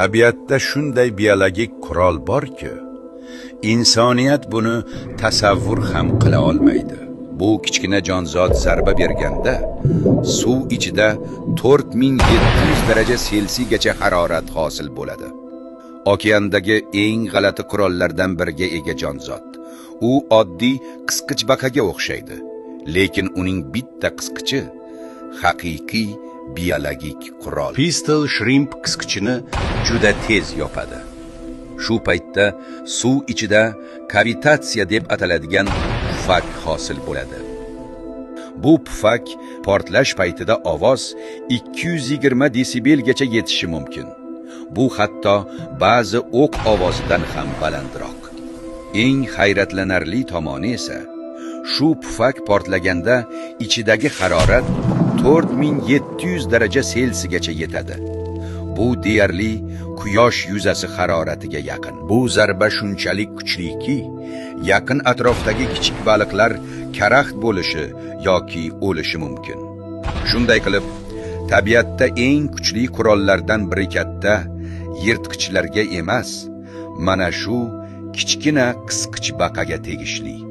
Tabiatda shunday biologik qurol borki, insoniyat buni tasavvur ham qila olmaydi. Bu kichkina jonzot zarba berganda suv ichida 4700 daraja Selsigacha harorat hosil bo'ladi. Okeandagi eng g'alati qurollardan biriga ega jonzot. U oddiy qisqichbaqaga o'xshaydi, lekin uning bitta qisqichi haqiqiy biologik qurol. Pistol shrimp qisqichini juda tez yopadi. Shu paytda suv ichida kavitatsiya deb ataladigan pufak hosil bo'ladi. Bu pufak portlash paytida ovoz 220 desibelgacha yetishi mumkin. Bu hatto ba'zi o'q ovozidan ham balandroq. Eng hayratlanarli tomoni esa shu pufak portlaganda ichidagi harorat 4700 daraja Selsigacha yetadi. Bu deyarli quyosh yuzasi haroratiga yaqin. Bu zarba shunchalik kuchliki, yaqin atrofdagi kichik baliqlar karaxt bo'lishi yoki o'lishi mumkin. Shunday qilib, tabiatda eng kuchli qurollardan biri katta yirtqichlarga emas, mana shu kichkina qisqichbaqaga tegishli.